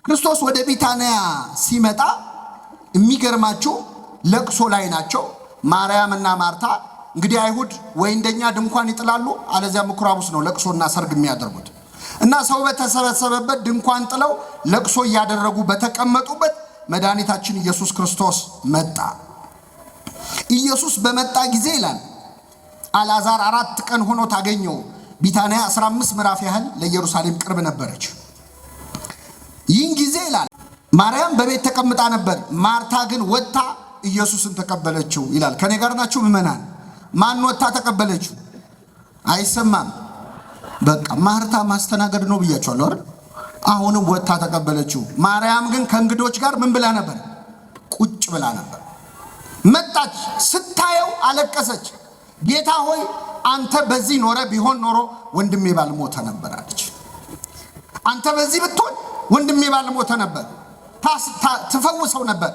ክርስቶስ ወደ ቢታንያ ሲመጣ የሚገርማችሁ ለቅሶ ላይ ናቸው ማርያምና ማርታ። እንግዲህ አይሁድ ወይ እንደኛ ድንኳን ይጥላሉ፣ አለዚያ ምኩራብ ውስጥ ነው ለቅሶና ሰርግ የሚያደርጉት። እና ሰው በተሰበሰበበት ድንኳን ጥለው ለቅሶ እያደረጉ በተቀመጡበት መድኃኒታችን ኢየሱስ ክርስቶስ መጣ። ኢየሱስ በመጣ ጊዜ ይላል አልዓዛር 4 ቀን ሆኖ ታገኘው። ቢታንያ 15 ምዕራፍ ያህል ለኢየሩሳሌም ቅርብ ነበረች። ይህን ጊዜ ይላል ማርያም በቤት ተቀምጣ ነበር፣ ማርታ ግን ወጥታ ኢየሱስን ተቀበለችው ይላል። ከኔ ጋር ናችሁ ምእመናን? ማን ወጥታ ተቀበለችው? አይሰማም። በቃ ማርታ ማስተናገድ ነው ብያቸዋለሁ አይደል? አሁንም ወጥታ ተቀበለችው። ማርያም ግን ከእንግዶች ጋር ምን ብላ ነበር? ቁጭ ብላ ነበር። መጣች፣ ስታየው አለቀሰች። ጌታ ሆይ አንተ በዚህ ኖረ ቢሆን ኖሮ ወንድሜ ባልሞተ ነበር አለች። አንተ በዚህ ብትሆን ወንድሜ ባልሞተ ነበር፣ ትፈውሰው ነበር፣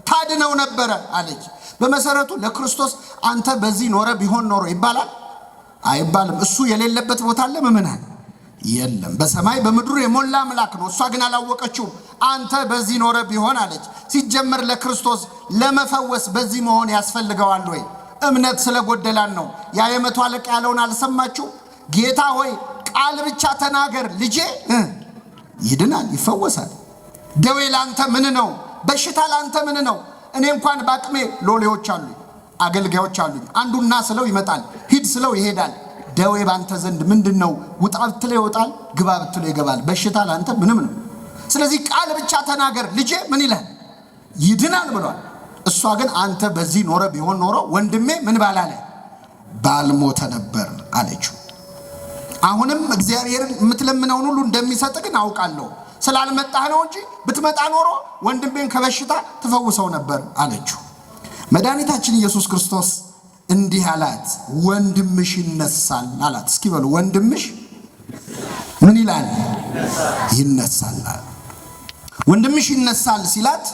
ታድነው ነበረ አለች። በመሰረቱ ለክርስቶስ አንተ በዚህ ኖረ ቢሆን ኖሮ ይባላል አይባልም። እሱ የሌለበት ቦታ አለ ምእመናን? የለም። በሰማይ በምድሩ የሞላ አምላክ ነው። እሷ ግን አላወቀችውም። አንተ በዚህ ኖረ ቢሆን አለች። ሲጀመር ለክርስቶስ ለመፈወስ በዚህ መሆን ያስፈልገዋል ወይ? እምነት ስለጎደላን ነው። ያ የመቶ አለቃ ያለውን አልሰማችሁ? ጌታ ሆይ ቃል ብቻ ተናገር ልጄ ይድናል፣ ይፈወሳል። ደዌ ላንተ ምን ነው? በሽታ ላንተ ምን ነው? እኔ እንኳን በአቅሜ ሎሌዎች አሉኝ፣ አገልጋዮች አሉኝ። አንዱና ስለው ይመጣል፣ ሂድ ስለው ይሄዳል። ደዌ ባንተ ዘንድ ምንድን ነው? ውጣ ብትለው ይወጣል፣ ግባ ብትለው ይገባል። በሽታ ላንተ ምንም ነው። ስለዚህ ቃል ብቻ ተናገር ልጄ ምን ይላል? ይድናል ብሏል። እሷ ግን አንተ በዚህ ኖረ ቢሆን ኖሮ ወንድሜ ምን ባላለ ባልሞተ ነበር አለችው። አሁንም እግዚአብሔርን የምትለምነውን ሁሉ እንደሚሰጥ ግን አውቃለሁ፣ ስላልመጣህ ነው እንጂ ብትመጣ ኖሮ ወንድሜን ከበሽታ ትፈውሰው ነበር አለችው። መድኃኒታችን ኢየሱስ ክርስቶስ እንዲህ አላት፣ ወንድምሽ ይነሳል አላት። እስኪ በሉ ወንድምሽ ምን ይላል? ይነሳል። ወንድምሽ ይነሳል ሲላት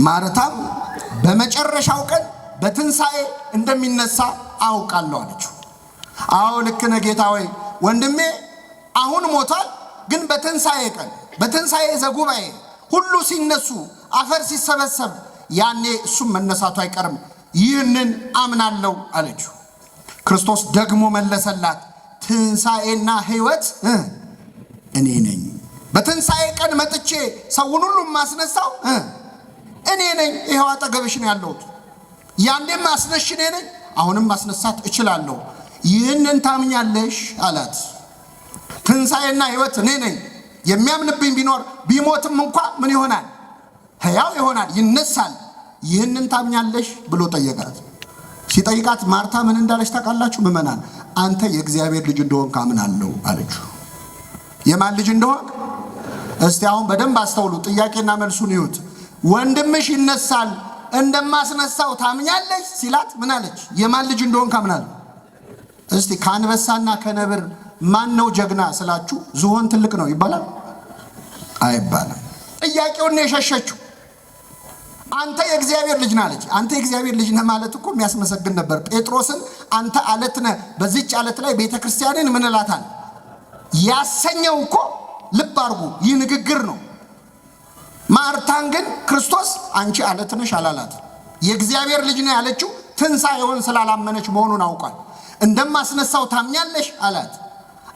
ማርታም በመጨረሻው ቀን በትንሣኤ እንደሚነሳ አውቃለሁ አለችው። አዎ ልክ ነህ ጌታ ሆይ፣ ወንድሜ አሁን ሞቷል፣ ግን በትንሣኤ ቀን በትንሣኤ ዘጉባኤ ሁሉ ሲነሱ አፈር ሲሰበሰብ ያኔ እሱም መነሳቱ አይቀርም፣ ይህንን አምናለሁ አለችው። ክርስቶስ ደግሞ መለሰላት፣ ትንሣኤና ሕይወት እኔ ነኝ። በትንሣኤ ቀን መጥቼ ሰውን ሁሉ የማስነሳው እኔ ነኝ። ይኸው አጠገብሽ ነው ያለሁት። ያኔም ማስነሽ እኔ ነኝ፣ አሁንም ማስነሳት እችላለሁ። ይህንን ታምኛለሽ አላት። ትንሣኤና ሕይወት እኔ ነኝ። የሚያምንብኝ ቢኖር ቢሞትም እንኳ ምን ይሆናል? ሕያው ይሆናል፣ ይነሳል። ይህንን ታምኛለሽ ብሎ ጠየቃት። ሲጠይቃት ማርታ ምን እንዳለች ታውቃላችሁ ምእመናን? አንተ የእግዚአብሔር ልጅ እንደሆንክ አምናለሁ አለችው። የማን ልጅ እንደሆንክ? እስቲ አሁን በደንብ አስተውሉ። ጥያቄና መልሱን ይዩት። ወንድምሽ ይነሳል እንደማስነሳው ታምኛለሽ ሲላት ምን አለች? የማን ልጅ እንደሆንክ አምናለሁ። እስቲ ከአንበሳና ከነብር ማን ነው ጀግና ስላችሁ ዝሆን ትልቅ ነው ይባላል አይባልም? ጥያቄውን ነው የሸሸችው። አንተ የእግዚአብሔር ልጅ ነህ አለች። አንተ የእግዚአብሔር ልጅ ነህ ማለት እኮ የሚያስመሰግን ነበር። ጴጥሮስን አንተ አለት ነህ፣ በዚህች አለት ላይ ቤተክርስቲያንን ምን እላታለሁ ያሰኘው እኮ ልብ አድርጉ፣ ይህ ንግግር ነው። ማርታን ግን ክርስቶስ አንቺ አለት ነሽ አላላት። የእግዚአብሔር ልጅ ነው ያለችው ትንሣኤውን ስላላመነች መሆኑን አውቋል። እንደማስነሳው ታምኛለሽ አላት።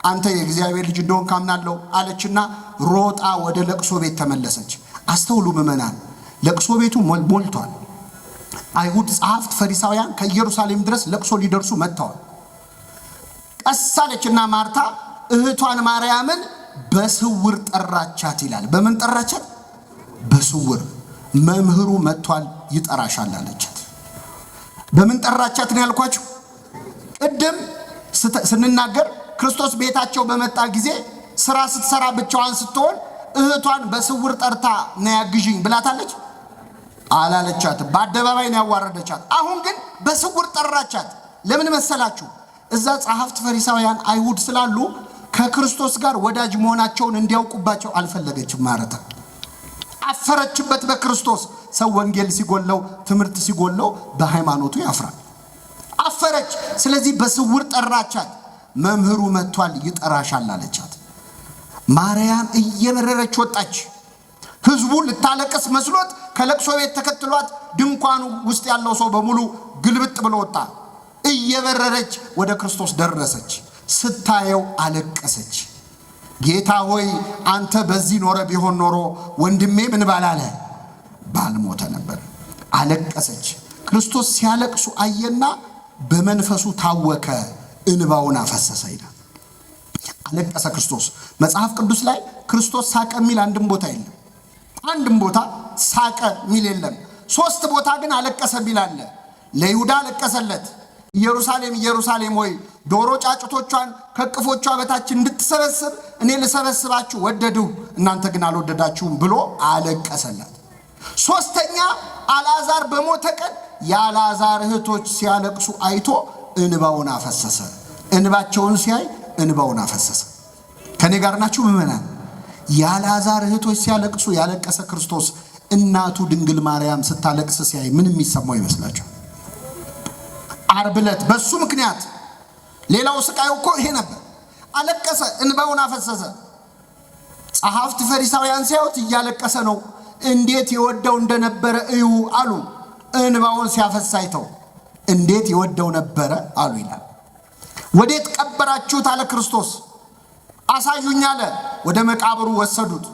አንተ የእግዚአብሔር ልጅ እንደሆንክ አምናለሁ አለችና ሮጣ ወደ ለቅሶ ቤት ተመለሰች። አስተውሉ ምእመናን፣ ለቅሶ ቤቱ ሞልቷል። አይሁድ፣ ጸሐፍት፣ ፈሪሳውያን ከኢየሩሳሌም ድረስ ለቅሶ ሊደርሱ መጥተዋል። ቀስ አለችና ማርታ እህቷን ማርያምን በስውር ጠራቻት ይላል። በምን ጠራቻት? በስውር። መምህሩ መጥቷል ይጠራሻል አለቻት። በምን ጠራቻት ነው ያልኳችሁ? ቅድም ስንናገር ክርስቶስ ቤታቸው በመጣ ጊዜ ስራ ስትሰራ ብቻዋን ስትሆን እህቷን በስውር ጠርታ ነይ አግዢኝ ብላታለች? አላለቻትም። በአደባባይ ነው ያዋረደቻት። አሁን ግን በስውር ጠራቻት። ለምን መሰላችሁ? እዛ ጸሐፍት፣ ፈሪሳውያን፣ አይሁድ ስላሉ ከክርስቶስ ጋር ወዳጅ መሆናቸውን እንዲያውቁባቸው አልፈለገችም። ማርታ አፈረችበት በክርስቶስ። ሰው ወንጌል ሲጎለው፣ ትምህርት ሲጎለው በሃይማኖቱ ያፍራል። አፈረች። ስለዚህ በስውር ጠራቻት። መምህሩ መጥቷል ይጠራሻል አለቻት። ማርያም እየበረረች ወጣች። ህዝቡ ልታለቅስ መስሎት ከለቅሶ ቤት ተከትሏት ድንኳኑ ውስጥ ያለው ሰው በሙሉ ግልብጥ ብሎ ወጣ። እየበረረች ወደ ክርስቶስ ደረሰች። ስታየው አለቀሰች። ጌታ ሆይ አንተ በዚህ ኖረ ቢሆን ኖሮ ወንድሜ ምን ባላለ ባልሞተ ነበር። አለቀሰች። ክርስቶስ ሲያለቅሱ አየና በመንፈሱ ታወከ፣ እንባውን አፈሰሰ ይላል። አለቀሰ ክርስቶስ። መጽሐፍ ቅዱስ ላይ ክርስቶስ ሳቀ የሚል አንድም ቦታ የለም። አንድም ቦታ ሳቀ የሚል የለም። ሶስት ቦታ ግን አለቀሰ የሚል አለ። ለይሁዳ አለቀሰለት። ኢየሩሳሌም ኢየሩሳሌም ሆይ ዶሮ ጫጩቶቿን ከቅፎቿ በታች እንድትሰበስብ እኔ ልሰበስባችሁ ወደድሁ፣ እናንተ ግን አልወደዳችሁም ብሎ አለቀሰላት። ሶስተኛ አልዓዛር በሞተ ቀን የአልዓዛር እህቶች ሲያለቅሱ አይቶ እንባውን አፈሰሰ። እንባቸውን ሲያይ እንባውን አፈሰሰ። ከኔ ጋር ናችሁ ምዕመናን? የአልዓዛር እህቶች ሲያለቅሱ ያለቀሰ ክርስቶስ እናቱ ድንግል ማርያም ስታለቅስ ሲያይ ምን የሚሰማው ይመስላችሁ? ዓርብ ዕለት በሱ ምክንያት ሌላው ስቃዩ እኮ ይሄ ነበር። አለቀሰ፣ እንባውን አፈሰሰ። ጸሐፍት ፈሪሳውያን ሲያዩት እያለቀሰ ነው፣ እንዴት የወደው እንደነበረ እዩ አሉ። እንባውን ሲያፈስ አይተው እንዴት የወደው ነበረ አሉ ይላል። ወዴት ቀበራችሁት አለ ክርስቶስ። አሳዩኝ አለ። ወደ መቃብሩ ወሰዱት።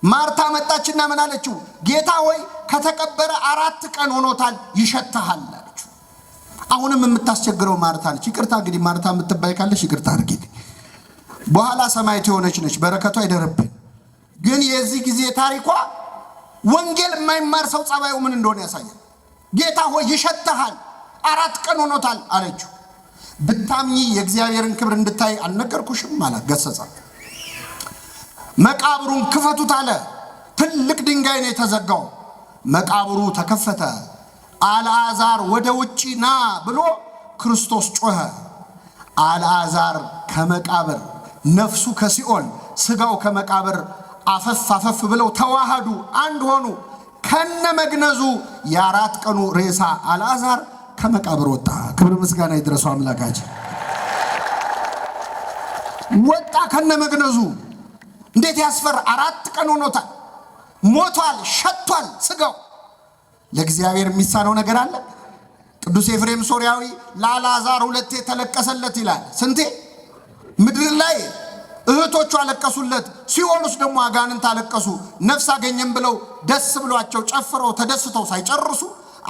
ማርታ መጣችና ምን አለችው? ጌታ ሆይ ከተቀበረ 4 ቀን ሆኖታል፣ ይሸትሃል አለችው። አሁንም የምታስቸግረው ማርታ ነች። ይቅርታ እንግዲህ ማርታ የምትባይ ካለሽ ይቅርታ አድርጊልኝ። በኋላ ሰማዕት የሆነች ነች፣ በረከቷ አይደረብን። ግን የዚህ ጊዜ ታሪኳ ወንጌል የማይማር ሰው ጸባዩ ምን እንደሆነ ያሳያል። ጌታ ሆይ ይሸትሃል፣ 4 ቀን ሆኖታል አለችው። ብታምኚ የእግዚአብሔርን ክብር እንድታይ አልነገርኩሽም አላት፣ ገሰጻት። መቃብሩን ክፈቱት አለ። ትልቅ ድንጋይ ነው የተዘጋው። መቃብሩ ተከፈተ። አልዓዛር ወደ ውጪ ና ብሎ ክርስቶስ ጮኸ። አልዓዛር ከመቃብር ነፍሱ ከሲኦል ስጋው ከመቃብር አፈፍ አፈፍ ብለው ተዋሃዱ፣ አንድ ሆኑ። ከነመግነዙ የ4 ቀኑ ሬሳ አልዓዛር ከመቃብር ወጣ። ክብር ምስጋና ይድረሰው አምላካችን። ወጣ ከነመግነዙ። እንዴት ያስፈራ! 4 ቀን ሆኖታል። ሞቷል፣ ሸቷል ስጋው። ለእግዚአብሔር የሚሳነው ነገር አለ? ቅዱስ ኤፍሬም ሶርያዊ ለአልዓዛር 2 ተለቀሰለት ይላል። ስንቴ? ምድር ላይ እህቶቹ አለቀሱለት፣ ሲኦል ውስጥ ደግሞ አጋንንት አለቀሱ። ነፍስ አገኘን ብለው ደስ ብሏቸው ጨፍረው ተደስተው ሳይጨርሱ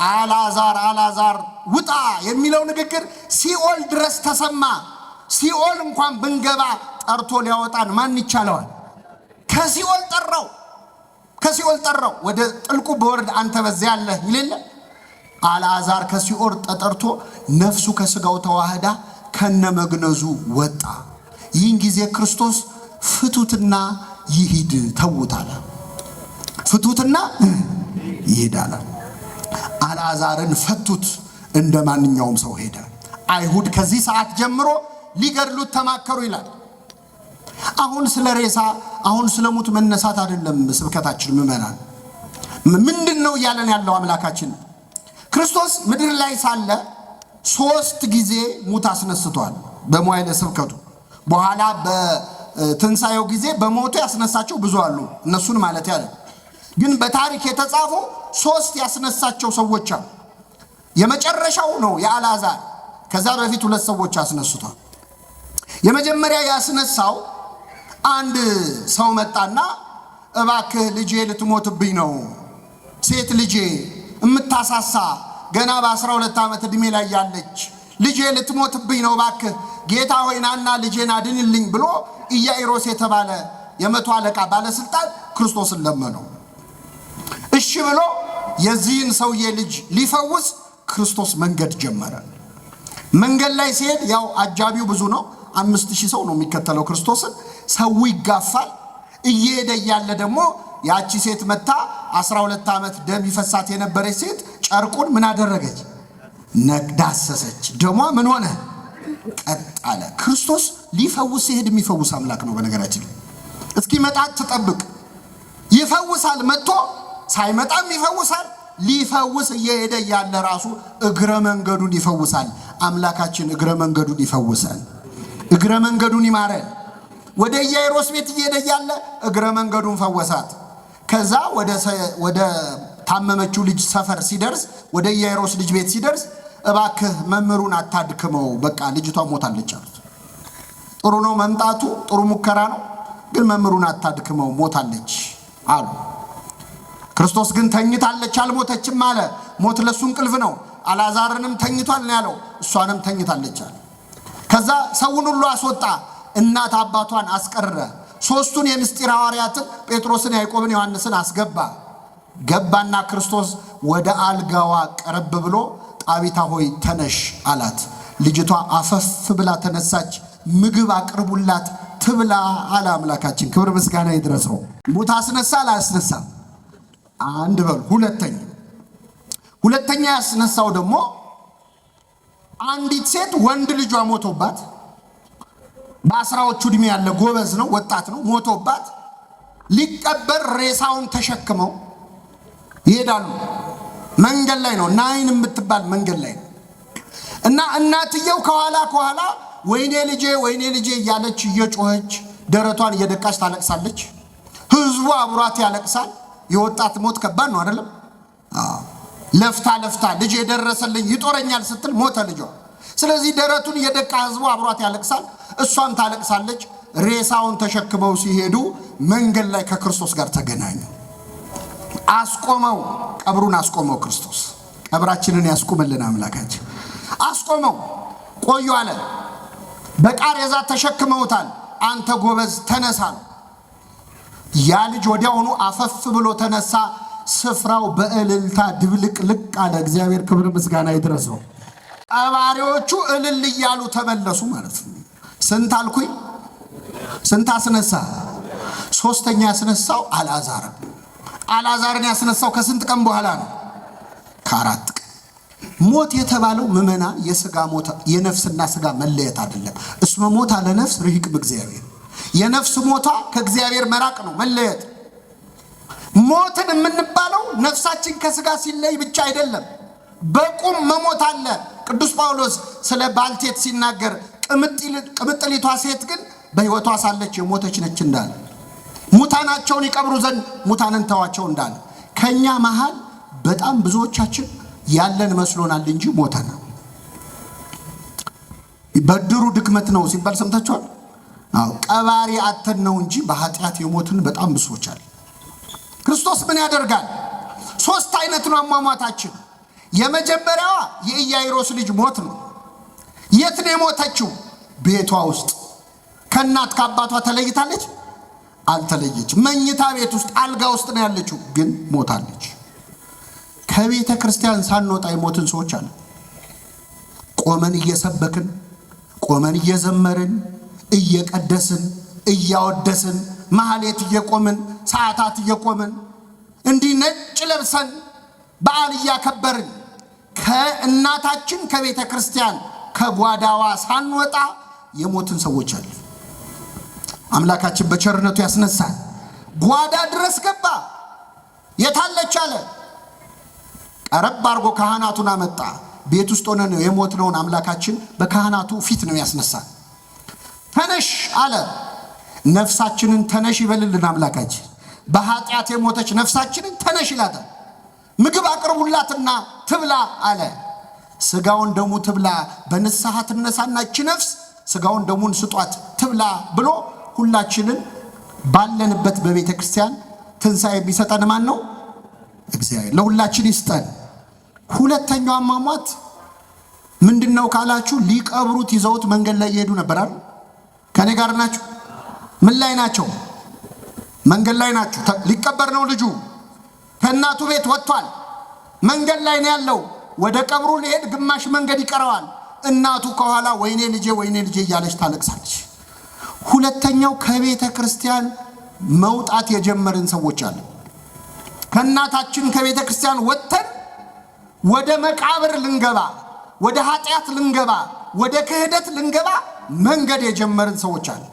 አልዓዛር አልዓዛር ውጣ የሚለው ንግግር ሲኦል ድረስ ተሰማ። ሲኦል እንኳን ብንገባ ጠርቶ ሊያወጣን ማን ይቻለዋል? ከሲኦል ጠራው፣ ከሲኦል ጠራው። ወደ ጥልቁ በወርድ አንተ በዚያ አለህ ይል የለ? አልዓዛር ከሲኦል ተጠርቶ ነፍሱ ከስጋው ተዋህዳ ከነመግነዙ ወጣ። ይህን ጊዜ ክርስቶስ ፍቱትና ይሂድ ተዉት አለ። ፍቱትና ይሂድ አለ። አልዓዛርን ፈቱት፣ እንደ ማንኛውም ሰው ሄደ። አይሁድ ከዚህ ሰዓት ጀምሮ ሊገድሉት ተማከሩ ይላል። አሁን ስለ ሬሳ፣ አሁን ስለ ሙት መነሳት አይደለም ስብከታችን። ምዕመናን፣ ምንድነው እያለን ያለው አምላካችን? ክርስቶስ ምድር ላይ ሳለ 3 ጊዜ ሙት አስነስቷል በመዋዕለ ስብከቱ። በኋላ በትንሳኤው ጊዜ በሞቱ ያስነሳቸው ብዙ አሉ፣ እነሱን ማለት ያለ ግን በታሪክ የተጻፉ 3 ያስነሳቸው ሰዎች አሉ። የመጨረሻው ነው የአልዓዛር። ከዛ በፊት 2 ሰዎች አስነስቷል። የመጀመሪያ ያስነሳው አንድ ሰው መጣና እባክህ ልጄ ልትሞትብኝ ነው፣ ሴት ልጄ እምታሳሳ ገና በ12 ዓመት ዕድሜ ላይ ያለች ልጄ ልትሞትብኝ ነው፣ እባክህ ጌታ ሆይ ናና ልጄን አድንልኝ ብሎ ኢያኢሮስ የተባለ የመቶ አለቃ ባለስልጣን ክርስቶስን ለመነው። እሺ ብሎ የዚህን ሰውዬ ልጅ ሊፈውስ ክርስቶስ መንገድ ጀመረ። መንገድ ላይ ሲሄድ ያው አጃቢው ብዙ ነው፣ 5000 ሰው ነው የሚከተለው ክርስቶስን። ሰው ይጋፋል። እየሄደ እያለ ደግሞ ያቺ ሴት መታ 12 ዓመት ደም ይፈሳት የነበረች ሴት ጨርቁን ምን አደረገች? ዳሰሰች። ደሟ ምን ሆነ? ቀጥ አለ። ክርስቶስ ሊፈውስ ሲሄድ የሚፈውስ አምላክ ነው። በነገራችን ላይ እስኪመጣ ትጠብቅ፣ ይፈውሳል። መጥቶ ሳይመጣም ይፈውሳል። ሊፈውስ እየሄደ እያለ ራሱ እግረ መንገዱን ይፈውሳል። አምላካችን እግረ መንገዱን ይፈውሳል። እግረ መንገዱን ይማረን። ወደ ኢያኢሮስ ቤት እየሄደ እያለ እግረ መንገዱን ፈወሳት። ከዛ ወደ ታመመችው ልጅ ሰፈር ሲደርስ፣ ወደ ኢያኢሮስ ልጅ ቤት ሲደርስ እባክህ መምህሩን አታድክመው፣ በቃ ልጅቷ ሞታለች አሉት። ጥሩ ነው መምጣቱ፣ ጥሩ ሙከራ ነው፣ ግን መምህሩን አታድክመው፣ ሞታለች አሉ። ክርስቶስ ግን ተኝታለች አልሞተችም አለ። ሞት ለሱ እንቅልፍ ነው። አልዓዛርንም ተኝቷል ነው ያለው፣ እሷንም ተኝታለች አለ። ከዛ ሰውን ሁሉ አስወጣ፣ እናት አባቷን አስቀረ። ሶስቱን የምስጢር ሐዋርያትን ጴጥሮስን፣ ያዕቆብን፣ ዮሐንስን አስገባ። ገባና ክርስቶስ ወደ አልጋዋ ቀረብ ብሎ ጣቢታ ሆይ ተነሽ አላት። ልጅቷ አፈፍ ብላ ተነሳች። ምግብ አቅርቡላት ትብላ አለ አምላካችን። ክብር ምስጋና ይድረሰው። ሙት አስነሳ አላስነሳም? አንድ በሉ። ሁለተኛ ያስነሳው ደግሞ አንዲት ሴት ወንድ ልጇ ሞቶባት፣ በ10ዎቹ ዕድሜ ያለ ጎበዝ ነው፣ ወጣት ነው። ሞቶባት ሊቀበር ሬሳውን ተሸክመው ይሄዳሉ። መንገድ ላይ ነው፣ ናይን የምትባል መንገድ ላይ ነው። እና እናትየው ከኋላ ከኋላ ወይኔ ልጄ፣ ወይኔ ልጄ እያለች እየጮኸች ደረቷን እየደቃች ታለቅሳለች። ህዝቡ አብሯት ያለቅሳል። የወጣት ሞት ከባድ ነው አይደለም? ለፍታ ለፍታ ልጄ የደረሰልኝ ይጦረኛል ስትል ሞተ ልጇ። ስለዚህ ደረቱን እየደቃ ህዝቡ አብሯት ያለቅሳል፣ እሷም ታለቅሳለች። ሬሳውን ተሸክመው ሲሄዱ መንገድ ላይ ከክርስቶስ ጋር ተገናኙ። አስቆመው፣ ቀብሩን አስቆመው ክርስቶስ። ቀብራችንን ያስቁምልን አምላካችን። አስቆመው። ቆዩ አለ። በቃሬዛ ተሸክመውታል። አንተ ጎበዝ ተነሳ። ያ ልጅ ወዲያውኑ አፈፍ ብሎ ተነሳ። ስፍራው በእልልታ ድብልቅልቅ አለ። እግዚአብሔር ክብር ምስጋና ይድረሰው። ቀባሪዎቹ እልል እያሉ ተመለሱ ማለት ነው። ስንት አልኩኝ? ስንት አስነሳ? ሶስተኛ ያስነሳው አልዓዛር። አልዓዛርን ያስነሳው ከስንት ቀን በኋላ ነው? ከ4 ቀን። ሞት የተባለው ምዕመናን የስጋ ሞት የነፍስና ስጋ መለየት አይደለም። እስመ ሞት አለ ነፍስ ርሂቅ በእግዚአብሔር። የነፍስ ሞቷ ከእግዚአብሔር መራቅ ነው፣ መለየት። ሞትን የምንባለው ነፍሳችን ከስጋ ሲለይ ብቻ አይደለም፣ በቁም መሞት አለ። ቅዱስ ጳውሎስ ስለ ባልቴት ሲናገር ቅምጥሊቷ ሴት ግን በሕይወቷ ሳለች የሞተች ነች እንዳለ፣ ሙታናቸውን ይቀብሩ ዘንድ ሙታንን ተዋቸው እንዳለ፣ ከኛ መሃል በጣም ብዙዎቻችን ያለን መስሎናል እንጂ ሞተናል። በድሩ ድክመት ነው ሲባል ሰምታችኋል? አዎ፣ ቀባሪ አተን ነው እንጂ በኃጢአት የሞትን በጣም ብዙዎች አሉ። ክርስቶስ ምን ያደርጋል? ሶስት አይነት ነው አሟሟታችን። የመጀመሪያዋ የኢያኢሮስ ልጅ ሞት ነው። የት ነው የሞተችው? ቤቷ ውስጥ። ከእናት ከአባቷ ተለይታለች? አልተለየች። መኝታ ቤት ውስጥ አልጋ ውስጥ ነው ያለችው፣ ግን ሞታለች። ከቤተ ክርስቲያን ሳንወጣ የሞትን ሰዎች አሉ። ቆመን እየሰበክን፣ ቆመን እየዘመርን፣ እየቀደስን፣ እያወደስን፣ ማህሌት እየቆምን፣ ሰዓታት እየቆምን፣ እንዲህ ነጭ ለብሰን በዓል እያከበርን ከእናታችን ከቤተ ክርስቲያን ከጓዳዋ ሳንወጣ የሞትን ሰዎች አሉ። አምላካችን በቸርነቱ ያስነሳል። ጓዳ ድረስ ገባ። የታለች አለ። ቀረብ አድርጎ ካህናቱን አመጣ። ቤት ውስጥ ሆነን የሞትነውን አምላካችን በካህናቱ ፊት ነው ያስነሳል። ተነሽ አለ። ነፍሳችንን ተነሽ ይበልልን አምላካችን። በኃጢአት የሞተች ነፍሳችንን ተነሽ ይላታል። ምግብ አቅርቡላትና ትብላ አለ። ስጋውን ደሙ ትብላ፣ በንስሐ ትነሳና እቺ ነፍስ ስጋውን ደሙን ስጧት ትብላ ብሎ ሁላችንን ባለንበት በቤተ ክርስቲያን ትንሣኤ የሚሰጠን ማን ነው? እግዚአብሔር ለሁላችን ይስጠን። ሁለተኛው አሟሟት ምንድነው ካላችሁ፣ ሊቀብሩት ይዘውት መንገድ ላይ እየሄዱ ነበር አይደል? ከኔ ጋር ናችሁ? ምን ላይ ናቸው? መንገድ ላይ ናቸው። ሊቀበር ነው ልጁ። ከእናቱ ቤት ወጥቷል። መንገድ ላይ ነው ያለው። ወደ ቀብሩ ሊሄድ ግማሽ መንገድ ይቀረዋል። እናቱ ከኋላ ወይኔ ልጄ፣ ወይኔ ልጄ እያለች ታለቅሳለች። ሁለተኛው ከቤተ ክርስቲያን መውጣት የጀመርን ሰዎች አሉ። ከእናታችን ከቤተ ክርስቲያን ወጥተን ወደ መቃብር ልንገባ፣ ወደ ኃጢአት ልንገባ፣ ወደ ክህደት ልንገባ መንገድ የጀመርን ሰዎች አሉ።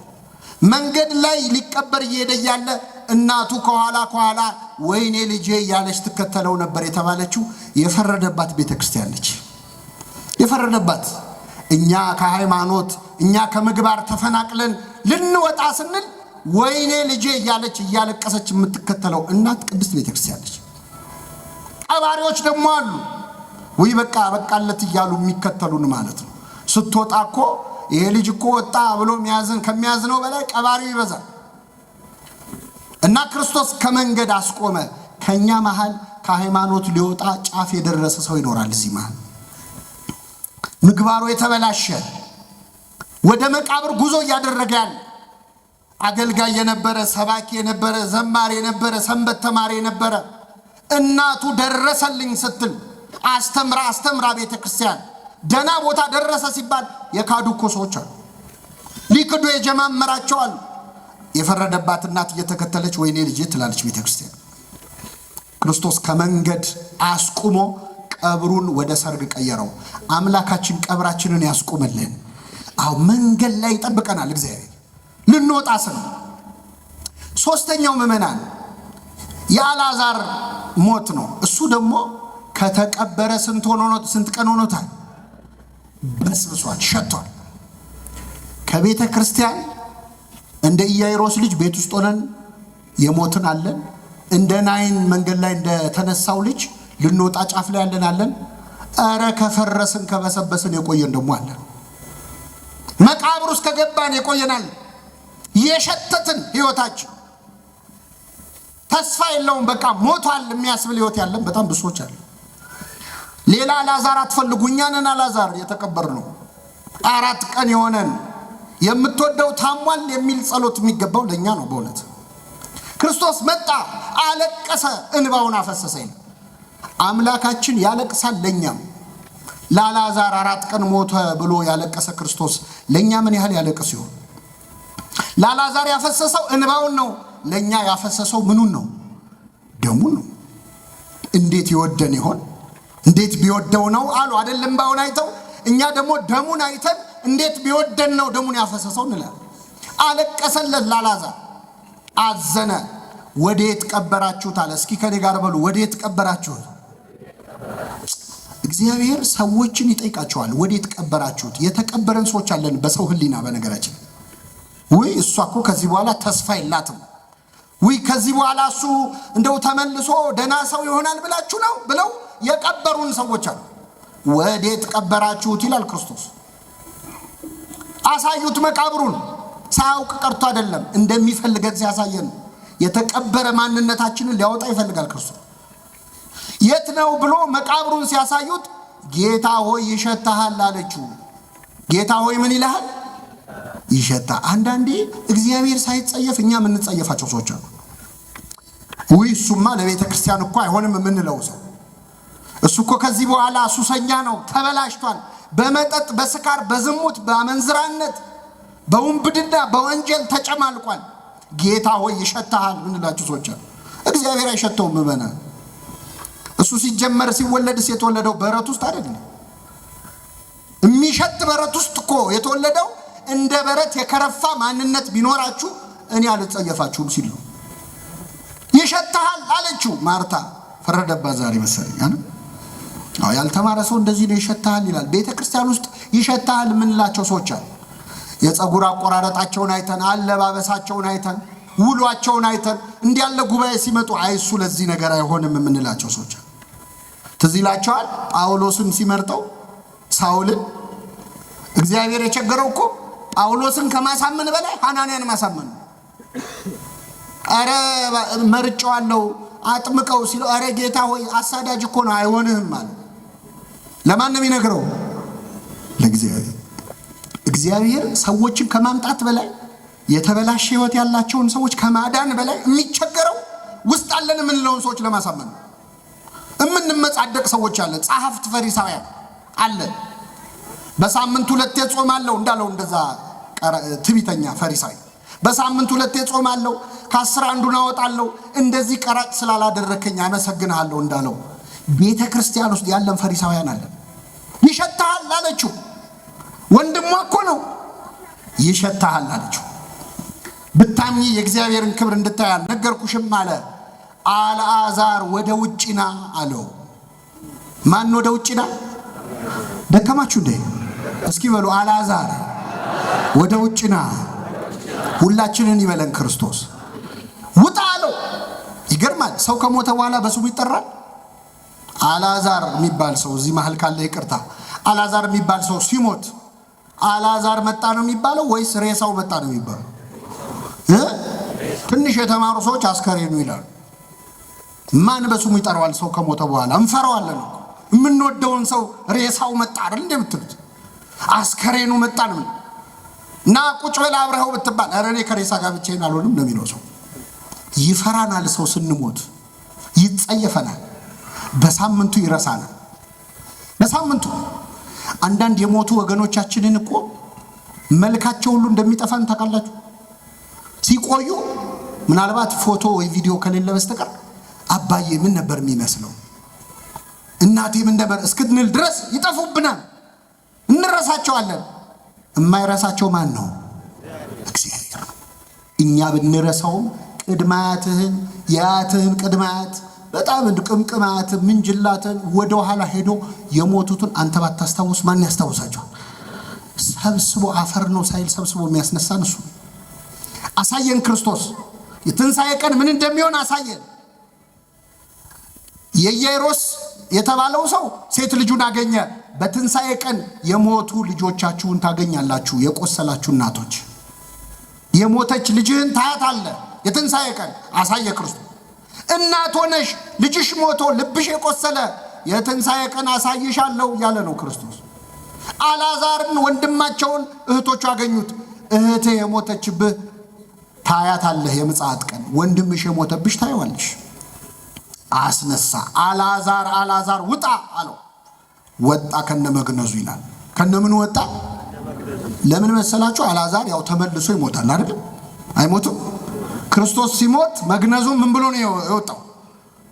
መንገድ ላይ ሊቀበር እየሄደ እያለ እናቱ ከኋላ ከኋላ ወይኔ ልጄ እያለች ትከተለው ነበር የተባለችው የፈረደባት ቤተ ክርስቲያን ነች። የፈረደባት እኛ ከሃይማኖት እኛ ከምግባር ተፈናቅለን ልንወጣ ስንል ወይኔ ልጄ እያለች እያለቀሰች የምትከተለው እናት ቅድስት ቤተክርስቲያን ነች። ቀባሪዎች ደግሞ አሉ። ውይ በቃ በቃለት እያሉ የሚከተሉን ማለት ነው። ስትወጣ እኮ ይሄ ልጅ እኮ ወጣ ብሎ የሚያዝን ከሚያዝነው በላይ ቀባሪው ይበዛል። እና ክርስቶስ ከመንገድ አስቆመ። ከኛ መሃል ከሃይማኖት ሊወጣ ጫፍ የደረሰ ሰው ይኖራል። እዚህ መሃል ምግባሩ የተበላሸ ወደ መቃብር ጉዞ እያደረገ ያለ አገልጋይ የነበረ፣ ሰባኪ የነበረ፣ ዘማሪ የነበረ፣ ሰንበት ተማሪ የነበረ እናቱ ደረሰልኝ ስትል አስተምራ አስተምራ ቤተ ክርስቲያን ደና ቦታ ደረሰ ሲባል የካዱ እኮ ሰዎች አሉ። ሊክዱ የጀማመራቸው አሉ። የፈረደባት እናት እየተከተለች ወይኔ ልጄ ትላለች ቤተ ክርስቲያን። ክርስቶስ ከመንገድ አስቁሞ ቀብሩን ወደ ሰርግ ቀየረው። አምላካችን ቀብራችንን ያስቁምልን። አዎ መንገድ ላይ ይጠብቀናል እግዚአብሔር ልንወጣ ስን። ሶስተኛው ምዕመናን የአልዓዛር ሞት ነው። እሱ ደግሞ ከተቀበረ ስንት ቀን ሆኖታል? በስብሷል፣ ሸቷል። ከቤተ ክርስቲያን እንደ ኢያኢሮስ ልጅ ቤት ውስጥ ሆነን የሞትን አለን። እንደ ናይን መንገድ ላይ እንደተነሳው ልጅ ልንወጣ ጫፍ ላይ ያለን አለን። እረ ከፈረስን ከበሰበስን የቆየን ደግሞ አለን። መቃብር ውስጥ ከገባን የቆየናል። የሸተትን ህይወታችን ተስፋ የለውም፣ በቃ ሞቷል የሚያስብል ህይወት ያለን በጣም ብዙ ሰዎች አሉ። ሌላ አልዓዛር አትፈልጉ፣ እኛ ነን አልዓዛር የተቀበርነው። 4 ቀን የሆነን የምትወደው ታሟል የሚል ጸሎት የሚገባው ለእኛ ነው። በእውነት ክርስቶስ መጣ፣ አለቀሰ፣ እንባውን አፈሰሰ ይላል። አምላካችን ያለቅሳል ለእኛም። ለአልዓዛር 4 ቀን ሞተ ብሎ ያለቀሰ ክርስቶስ ለእኛ ምን ያህል ያለቅስ ይሆን? ለአልዓዛር ያፈሰሰው እንባውን ነው። ለእኛ ያፈሰሰው ምኑን ነው? ደሙን ነው። እንዴት ይወደን ይሆን? እንዴት ቢወደው ነው አሉ አይደል? እንባውን አይተው፣ እኛ ደግሞ ደሙን አይተን እንዴት ቢወደን ነው ደሙን ያፈሰሰው እንላለን። አለቀሰለት ለአልዓዛር፣ አዘነ። ወዴት ቀበራችሁት አለ። እስኪ ከኔ ጋር በሉ፣ ወዴት ቀበራችሁት? እግዚአብሔር ሰዎችን ይጠይቃቸዋል። ወዴት ቀበራችሁት? የተቀበረን ሰዎች አለን በሰው ሕሊና። በነገራችን ውይ እሷ እኮ ከዚህ በኋላ ተስፋ የላትም፣ ውይ ከዚህ በኋላ እሱ እንደው ተመልሶ ደህና ሰው ይሆናል ብላችሁ ነው ብለው የቀበሩን ሰዎች አሉ። ወዴት ቀበራችሁት ይላል ክርስቶስ። አሳዩት መቃብሩን። ሳያውቅ ቀርቶ አይደለም፣ እንደሚፈልገን ሲያሳየን የተቀበረ ማንነታችንን ሊያወጣ ይፈልጋል ክርስቶስ። የት ነው ብሎ መቃብሩን ሲያሳዩት ጌታ ሆይ ይሸታሃል አለችው። ጌታ ሆይ ምን ይልሃል? ይሸታ። አንዳንዴ እግዚአብሔር ሳይጸየፍ እኛ የምንጸየፋቸው ሰዎች አሉ። ውይ እሱማ ለቤተ ክርስቲያን እኮ አይሆንም የምንለው ሰው፣ እሱ እኮ ከዚህ በኋላ ሱሰኛ ነው፣ ተበላሽቷል፣ በመጠጥ በስካር በዝሙት በአመንዝራነት በውንብድና በወንጀል ተጨማልቋል። ጌታ ሆይ ይሸታሃል ምንላችሁ ሰዎች አሉ። እግዚአብሔር አይሸተውም። ምዕመናን፣ እሱ ሲጀመር ሲወለድስ የተወለደው በረት ውስጥ አይደለም። የሚሸት በረት ውስጥ እኮ የተወለደው እንደ በረት የከረፋ ማንነት ቢኖራችሁ እኔ አልጸየፋችሁም ሲል ነው። ይሸታሃል አለችው ማርታ። ፈረደባት ዛሬ መሰለኝ አይደል? አዎ ያልተማረ ሰው እንደዚህ ነው፣ ይሸታሃል ይላል። ቤተ ክርስቲያን ውስጥ ይሸታሃል የምንላቸው ሰዎች አሉ። የፀጉር አቆራረጣቸውን አይተን፣ አለባበሳቸውን አይተን፣ ውሏቸውን አይተን እንዲህ ያለ ጉባኤ ሲመጡ አይ እሱ ለዚህ ነገር አይሆንም የምንላቸው ሰዎች አሉ። ትዝ ይላቸዋል ጳውሎስን ሲመርጠው ሳውልን። እግዚአብሔር የቸገረው እኮ ጳውሎስን ከማሳመን በላይ ሐናንያን ማሳመን ነው። ኧረ መርጬዋለሁ አጥምቀው ሲለው ኧረ ጌታ ሆይ አሳዳጅ እኮ ነው አይሆንህም አለ። ለማን ነው የሚነግረው? ለእግዚአብሔር። እግዚአብሔር ሰዎችን ከማምጣት በላይ የተበላሸ ሕይወት ያላቸውን ሰዎች ከማዳን በላይ የሚቸገረው ውስጥ አለን የምንለውን ሰዎች ለማሳመን ነው። የምንመጻደቅ ሰዎች አለን፣ ጸሐፍት ፈሪሳውያን አለን። በሳምንት 2 ጾማለሁ እንዳለው እንደዛ ትዕቢተኛ ፈሪሳዊ በሳምንት 2 ጾማለሁ፣ ከ10 አንዱን አወጣለሁ፣ እንደዚህ ቀራጭ ስላላደረከኝ አመሰግንሃለሁ እንዳለው ቤተ ክርስቲያን ውስጥ ያለን ፈሪሳውያን አለን። ይሸታሃል አለችው። ወንድሟ እኮ ነው። ይሸታሃል አለችው። ብታምኚ የእግዚአብሔርን ክብር እንድታይ አልነገርኩሽም አለ። አልዓዛር ወደ ውጭ ና አለው። ማን ወደ ውጭ ና? ደከማችሁ እንዴ? እስኪ በሉ አልዓዛር ወደ ውጭ ና። ሁላችንን ይበለን ክርስቶስ። ውጣ አለው። ይገርማል። ሰው ከሞተ በኋላ በስሙ ይጠራል። አላዛር የሚባል ሰው እዚህ መሀል ካለ ይቅርታ፣ አላዛር የሚባል ሰው ሲሞት አላዛር መጣ ነው የሚባለው ወይስ ሬሳው መጣ ነው የሚባለው? ትንሽ የተማሩ ሰዎች አስከሬኑ ይላሉ። ማን በስሙ ይጠራዋል? ሰው ከሞተ በኋላ እንፈራዋለን እኮ። የምንወደውን ሰው ሬሳው መጣ አይደል እንደምትሉት፣ አስከሬኑ መጣ ነው እና ቁጭ በል አብረኸው ብትባል ኧረ እኔ ከሬሳ ጋር ብቻዬን አልሆንም ነው የሚለው ሰው። ይፈራናል። ሰው ስንሞት ይጸየፈናል። በሳምንቱ ይረሳናል። በሳምንቱ አንዳንድ የሞቱ ወገኖቻችንን እኮ መልካቸው ሁሉ እንደሚጠፋን ታውቃላችሁ። ሲቆዩ ምናልባት ፎቶ ወይ ቪዲዮ ከሌለ በስተቀር አባዬ ምን ነበር የሚመስለው፣ እናቴ ምን ነበር እስክንል ድረስ ይጠፉብናል፣ እንረሳቸዋለን። የማይረሳቸው ማን ነው? እግዚአብሔር ነው። እኛ ብንረሳውም ቅድማያትህን የአያትህን ቅድማያት በጣም ቅምቅማያት ምንጅላትን ወደ ኋላ ሄዶ የሞቱትን አንተ ባታስታውስ ማን ያስታውሳቸዋል? ሰብስቦ አፈር ነው ሳይል ሰብስቦ የሚያስነሳን እሱ ነው። አሳየን ክርስቶስ የትንሣኤ ቀን ምን እንደሚሆን አሳየን። የኢያኢሮስ የተባለው ሰው ሴት ልጁን አገኘ። በትንሣኤ ቀን የሞቱ ልጆቻችሁን ታገኛላችሁ። የቆሰላችሁ እናቶች የሞተች ልጅህን ታያታለህ። የትንሣኤ ቀን አሳየ ክርስቶስ። እናት ሆነሽ ልጅሽ ሞቶ ልብሽ የቆሰለ የትንሣኤ ቀን አሳይሻለሁ እያለ ነው ክርስቶስ። አልዓዛርን ወንድማቸውን እህቶቹ አገኙት። እህትህ የሞተችብህ ታያታለህ የምጽአት ቀን፣ ወንድምሽ የሞተብሽ ታየዋለሽ። አስነሳ። አልዓዛር አልዓዛር ውጣ አለው። ወጣ ከነመግነዙ ይላል። ከነምኑ ወጣ? ለምን መሰላችሁ? አልዓዛር ያው ተመልሶ ይሞታል አይደል? አይሞትም? ክርስቶስ ሲሞት መግነዙ ምን ብሎ ነው የወጣው?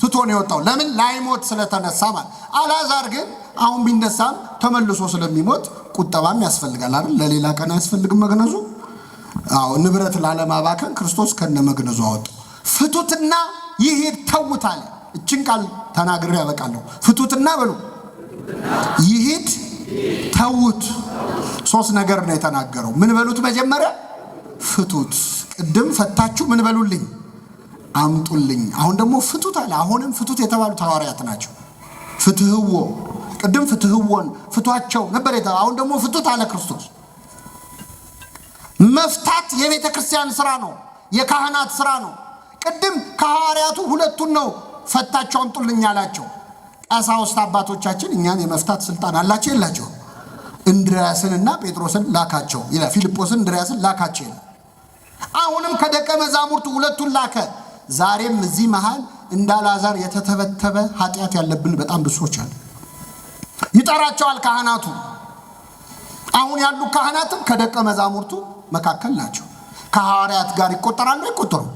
ትቶ ነው የወጣው። ለምን? ላይሞት ስለተነሳ ማለት። አልዓዛር ግን አሁን ቢነሳም ተመልሶ ስለሚሞት ቁጠባም ያስፈልጋል አይደል? ለሌላ ቀን አያስፈልግም መግነዙ። አዎ፣ ንብረት ላለማባከን ክርስቶስ ከነመግነዙ አወጣው። ፍቱትና ይሂድ ተውት አለ። እችን ቃል ተናግሬ ያበቃለሁ። ፍቱትና በሉ ይሂድ ተውት። ሶስት ነገር ነው የተናገረው። ምን በሉት? መጀመሪያ ፍቱት። ቅድም ፈታችሁ ምን በሉልኝ? አምጡልኝ። አሁን ደግሞ ፍቱት አለ። አሁንም ፍቱት የተባሉት ሐዋርያት ናቸው። ፍትህዎ ቅድም ፍትህዎን ፍቷቸው ነበር የተባለው። አሁን ደግሞ ፍቱት አለ ክርስቶስ። መፍታት የቤተ ክርስቲያን ስራ ነው፣ የካህናት ስራ ነው። ቅድም ከሐዋርያቱ ሁለቱን ነው ፈታቸው አምጡልኝ አላቸው። ቀሳውስት አባቶቻችን እኛን የመፍታት ስልጣን አላቸው የላቸው? እንድርያስንና ጴጥሮስን ላካቸው ይላል። ፊልጶስን እንድርያስን ላካቸው ይላል። አሁንም ከደቀ መዛሙርቱ ሁለቱን ላከ። ዛሬም እዚህ መሃል እንደ አልዓዛር የተተበተበ ኃጢአት ያለብን በጣም ብዙ ሰዎች አሉ። ይጠራቸዋል ካህናቱ። አሁን ያሉ ካህናትም ከደቀ መዛሙርቱ መካከል ናቸው። ከሐዋርያት ጋር ይቆጠራሉ አይቆጠሩም?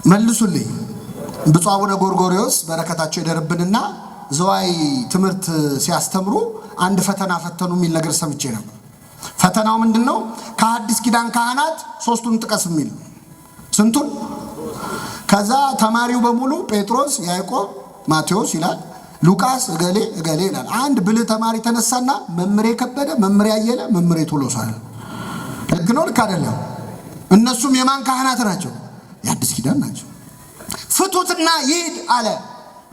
መልሱልኝ። ብፁዕ አቡነ ጎርጎርዮስ በረከታቸው ይደርብንና ዘዋይ ትምህርት ሲያስተምሩ አንድ ፈተና ፈተኑ የሚል ነገር ሰምቼ ነበር። ፈተናው ምንድን ነው? ከሐዲስ ኪዳን ካህናት ሶስቱን ጥቀስ የሚል። ስንቱን? ከዛ ተማሪው በሙሉ ጴጥሮስ፣ ያዕቆብ፣ ማቴዎስ ይላል። ሉቃስ እገሌ እገሌ ይላል። አንድ ብልህ ተማሪ ተነሳና መምሬ ከበደ፣ መምሬ አየለ፣ መምሬ ቶሎሳ አለ። ልክ ነው? ልክ አይደለም? እነሱም የማን ካህናት ናቸው? የአዲስ ኪዳን ናቸው። ፍቱትና ይሂድ አለ።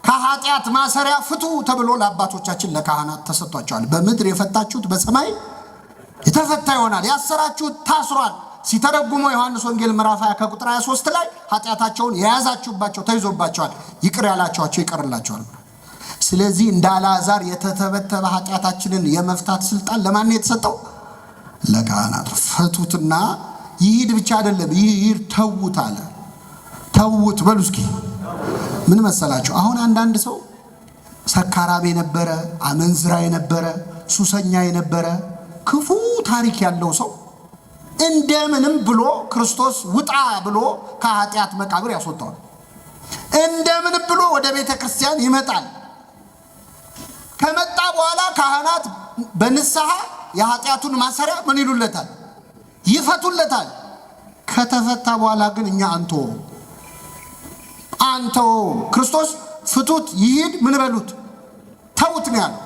ከኃጢአት ማሰሪያ ፍቱ ተብሎ ለአባቶቻችን ለካህናት ተሰጥቷቸዋል። በምድር የፈታችሁት በሰማይ የተፈታ ይሆናል፣ ያሰራችሁት ታስሯል። ሲተረጉመው ዮሐንስ ወንጌል ምዕራፍ 20 ከቁጥር 23 ላይ ኃጢአታቸውን የያዛችሁባቸው ተይዞባቸዋል፣ ይቅር ያላችኋቸው ይቀርላቸዋል። ስለዚህ እንደ አልዓዛር የተተበተበ ኃጢአታችንን የመፍታት ስልጣን ለማን ነው የተሰጠው? ለካህናት። ፍቱትና ይሂድ ብቻ አይደለም፣ ይሂድ ተዉት አለ። ተዉት በሉ እስኪ። ምን መሰላችሁ? አሁን አንዳንድ ሰው ሰካራም የነበረ፣ አመንዝራ የነበረ፣ ሱሰኛ የነበረ፣ ክፉ ታሪክ ያለው ሰው እንደምንም ብሎ ክርስቶስ ውጣ ብሎ ከኃጢአት መቃብር ያስወጣዋል። እንደምንም ብሎ ወደ ቤተ ክርስቲያን ይመጣል። ከመጣ በኋላ ካህናት በንስሐ የኃጢአቱን ማሰሪያ ምን ይሉለታል? ይፈቱለታል። ከተፈታ በኋላ ግን እኛ አንተው ክርስቶስ ፍቱት ይሂድ ምን በሉት ተውት ነው ያለው።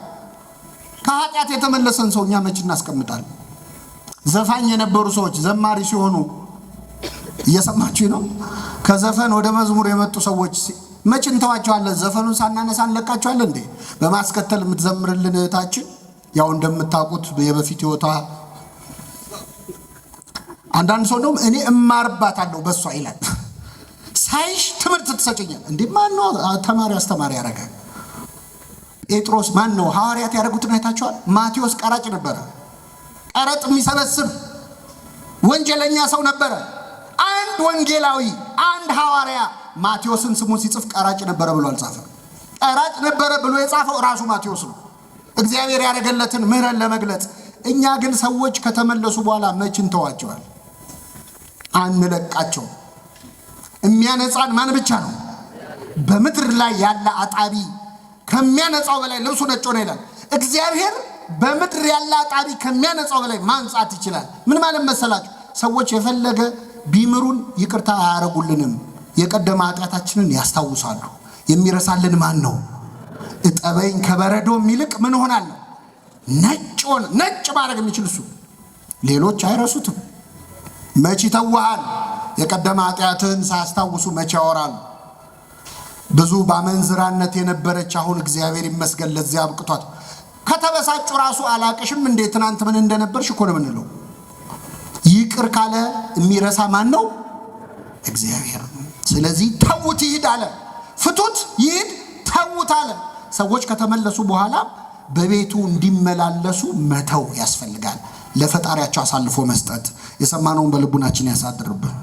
ከኃጢአት የተመለሰን ሰው እኛ መች እናስቀምጣለን? ዘፋኝ የነበሩ ሰዎች ዘማሪ ሲሆኑ እየሰማችሁ ነው። ከዘፈን ወደ መዝሙር የመጡ ሰዎች መች እንተዋቸዋለን? ዘፈኑን ሳናነሳ እንለቃቸዋለን እንዴ? በማስከተል የምትዘምርልን እህታችን ያው እንደምታውቁት የበፊት ሕይወቷ አንዳንድ ሰው እንደውም እኔ እማርባታለሁ በሷ ይላል። ሳይሽ ትምህርት ትሰጭኛል እንዴ? ማን ነው ተማሪ አስተማሪ ያደረገ? ጴጥሮስ ማን ነው? ሐዋርያት ያደረጉትን አይታችኋል። ማቴዎስ ቀራጭ ነበረ፣ ቀረጥ የሚሰበስብ ወንጀለኛ ሰው ነበረ። አንድ ወንጌላዊ፣ አንድ ሐዋርያ ማቴዎስን ስሙን ሲጽፍ ቀራጭ ነበረ ብሎ አልጻፈም። ቀራጭ ነበረ ብሎ የጻፈው ራሱ ማቴዎስ ነው፣ እግዚአብሔር ያደረገለትን ምሕረት ለመግለጽ። እኛ ግን ሰዎች ከተመለሱ በኋላ መች እንተዋቸዋል? አንለቃቸው። የሚያነጻን ማን ብቻ ነው? በምድር ላይ ያለ አጣቢ ከሚያነጻው በላይ ልብሱ ነጭ ሆነ ይላል። እግዚአብሔር በምድር ያለ አጣቢ ከሚያነጻው በላይ ማንጻት ይችላል። ምን ማለት መሰላችሁ? ሰዎች የፈለገ ቢምሩን ይቅርታ አያረጉልንም። የቀደመ ኃጢአታችንን ያስታውሳሉ። የሚረሳልን ማን ነው? እጠበኝ ከበረዶም ይልቅ ምን ሆናለሁ? ነጭ ሆነ። ነጭ ማድረግ የሚችል እሱ። ሌሎች አይረሱትም። መች ይተውሃል? የቀደመ ኃጢአትህን ሳያስታውሱ መች ያወራሉ? ብዙ በአመንዝራነት የነበረች አሁን እግዚአብሔር ይመስገን ለዚያ አብቅቷት። ከተበሳጩ ራሱ አላቅሽም እንዴ ትናንት ምን እንደነበርሽ እኮ ነው የምንለው። ይቅር ካለ የሚረሳ ማን ነው? እግዚአብሔር። ስለዚህ ተዉት ይሂድ አለ። ፍቱት ይሂድ ተዉት አለ። ሰዎች ከተመለሱ በኋላ በቤቱ እንዲመላለሱ መተው ያስፈልጋል። ለፈጣሪያቸው አሳልፎ መስጠት። የሰማነውን በልቡናችን ያሳድርብን።